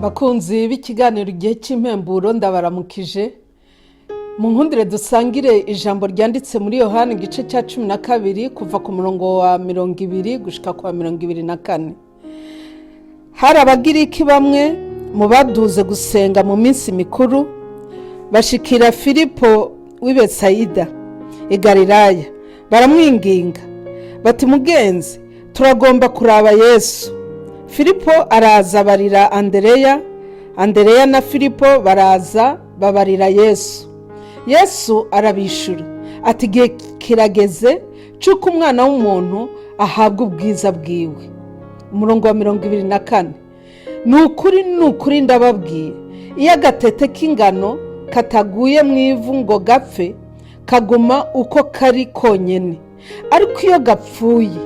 Bakunzi b'ikiganiro Igihe cy'Impemburo, ndabaramukije. Mu nkundire dusangire ijambo ryanditse muri Yohani, igice cya 12, kuva ku murongo wa 20 gushika ku wa 24. Hari Abagiriki bamwe mu baduze gusenga mu minsi mikuru, bashikira Filipo w'i Betsayida i Galilaya, baramwinginga bati: "Mugenzi, turagomba kuraba Yesu." Filipo araza abarira Andereya, Andereya na Filipo baraza babarira Yesu. Yesu arabishura ati: "Igihe kirageze cy'uko Umwana w'umuntu ahabwa ubwiza bwiwe." Umurongo wa 24: "Ni ukuri, ni ukuri, ndababwiye, iyo agatete k'ingano kataguye mu ivu ngo gapfe, kaguma uko kari konyine, ariko iyo gapfuye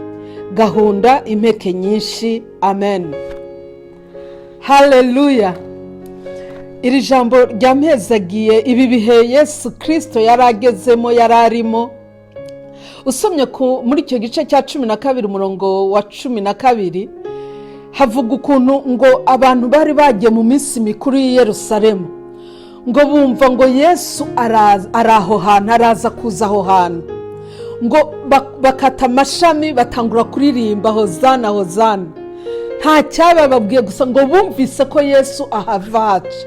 gahunda impeke nyinshi." Amen, haleluya. Iri jambo ryampezagiye ibi bihe Yesu Kirisito yari agezemo, yari arimo. Usomye muri icyo gice cya 12, umurongo wa 12, havuga ukuntu ngo abantu bari bagiye mu minsi mikuru y'i Yerusalemu, ngo bumva ngo Yesu ari aho hantu, araza kuza aho hantu, ngo bakata amashami, batangura kuririmba: "Hozana, hozana." Nta cyabababwiye, gusa ngo bumvise ko Yesu ahava haca,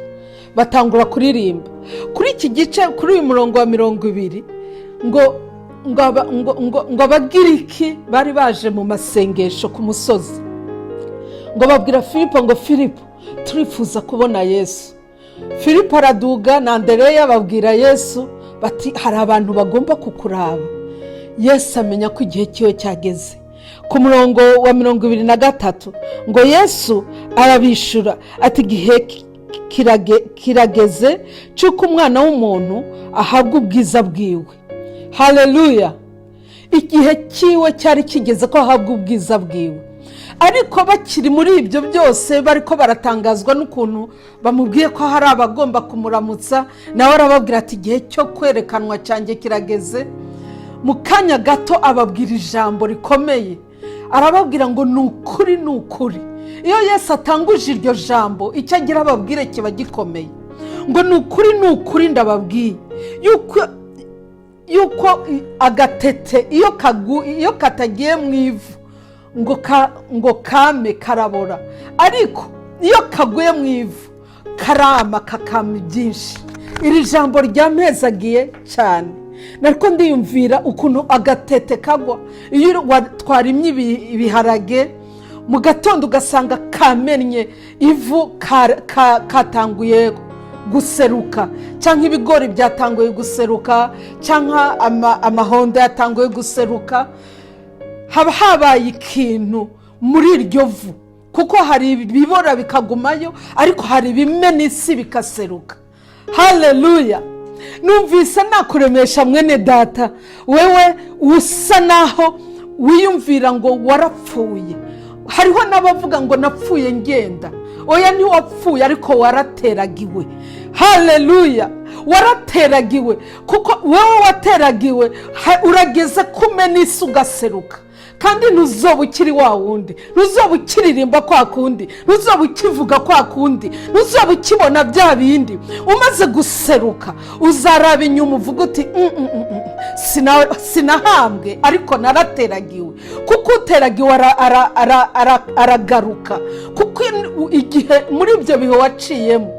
batangura kuririmba. Kuri iki gice, kuri uyu murongo wa 20, ngo Abagiriki bari baje mu masengesho ku musozi, ngo babwira Filipo ngo: "Filipo, turifuza kubona Yesu." Filipo araduga na Andereya, babwira Yesu bati: "Hari abantu bagomba kukuraba." Yesu amenya ko igihe cyiwe cyageze. Ku murongo wa 23, ngo Yesu arabishura ati: "Igihe kirageze cy'uko Umwana w'umuntu ahabwa ubwiza bwiwe." Haleluya! Igihe cyiwe cyari kigeze ko ahabwa ubwiza bwiwe. Ariko bakiri muri ibyo byose, bariko baratangazwa n'ukuntu bamubwiye ko hari abagomba kumuramutsa, nawe arababwira ati: "Igihe cyo kwerekanwa cyanjye kirageze." Mu kanya gato ababwira ijambo rikomeye, arababwira ngo: "Ni ukuri, ni ukuri." Iyo Yesu atanguje iryo jambo, icyo agira ababwire kiba gikomeye. Ngo: "Ni ukuri, ni ukuri, ndababwiye yuko agatete iyo katagiye mu ivu ngo kame, karabora, ariko iyo kaguye mu ivu karama, kakama byinshi." Iri jambo ryampezagiye cyane. Nariko ndiyumvira ukuntu agatete kagwa. Iyo twarimye ibiharage, mu gatondo ugasanga kamennye ivu, katanguye guseruka, cyangwa ibigori byatanguye guseruka, cyangwa amahondo yatanguye guseruka, haba habaye ikintu muri iryo vu, kuko hari ibibora bikagumayo, ariko hari ibimena isi bikaseruka. Haleluya! Numvise nakuremesha, mwene data, wewe usa naho wiyumvira ngo warapfuye. Hariho n'abavuga ngo: "Napfuye ngenda." Oya, ntiwapfuye, ariko warateragiwe. Haleluya! Warateragiwe, kuko wowe wateragiwe, urageze kumena isi ugaseruka, kandi ntuzoba ukiri wa wundi, ntuzoba ukiririmba kwa kundi, ntuzoba ukivuga kwa kundi, ntuzoba ukibona bya bindi. Umaze guseruka, uzaraba inyuma uvuga uti: Sinahambwe, ariko narateragiwe." Kuko uteragiwe aragaruka, kuko igihe muri ibyo bihe waciyemo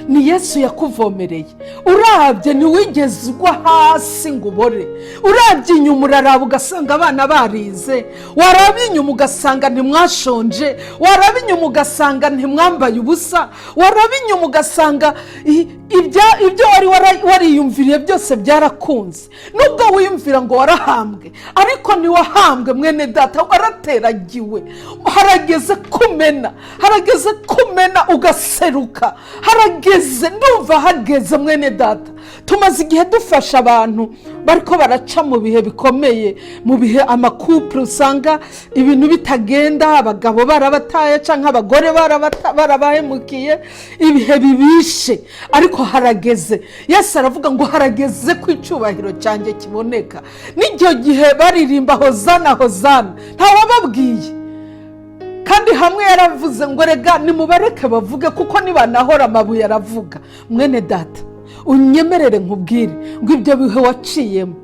ni Yesu yakuvomereye. Urabye ntiwigeze ugwa hasi ngo ubore. Urabye inyuma, uraraba ugasanga abana barize, waraba inyuma ugasanga ntimwashonje, waraba inyuma ugasanga ntimwambaye ubusa, waraba inyuma ugasanga ibyo wari wariyumviriye byose byarakunze. Nubwo wiyumvira ngo warahambwe, ariko ntiwahambwe, mwene data, warateragiwe. Harageze kumena, harageze kumena ugaseruka. Harageze, ndumva hageze, mwene data. Tumaze igihe dufasha abantu bariko baraca mu bihe bikomeye, mu bihe ama couple usanga ibintu bitagenda, abagabo barabataye cyangwa abagore barabahemukiye, ibihe bibishe. Ariko harageze, Yesu aravuga ngo: "Harageze ko icyubahiro cyanjye kiboneka." N'icyo gihe baririmba: "Hozana, hozana," ntawababwiye. Kandi hamwe yaravuze ngo: "Rega nimubareke bavuge, kuko nibanahora amabuye aravuga." Mwene data, unyemerere nkubwire ngo ibyo bihe waciyemo,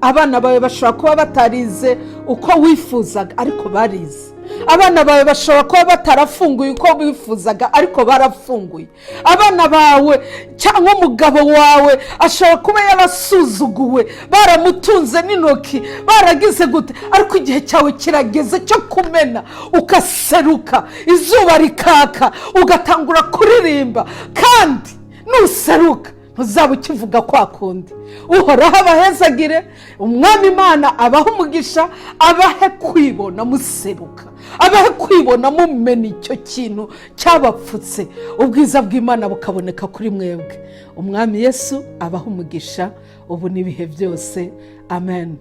abana bawe bashobora kuba batarize uko wifuzaga, ariko barize. Abana bawe bashobora kuba batarafunguye uko wifuzaga, ariko barafunguye. Abana bawe cyangwa umugabo wawe ashobora kuba yarasuzuguwe, baramutunze n'intoki, baragize gute, ariko igihe cyawe kirageze cyo kumena, ugaseruka, izuba rikaka, ugatangura kuririmba. Kandi nuseruka ntuzaba ukivuga kwa kundi. Uhoraho abahezagire, Umwami Imana abahe umugisha, abahe kwibona museruka, abahe kwibona mumena icyo kintu cyabapfutse, ubwiza bw'Imana bukaboneka kuri mwebwe. Umwami Yesu abahe umugisha ubu n'ibihe byose. Amen.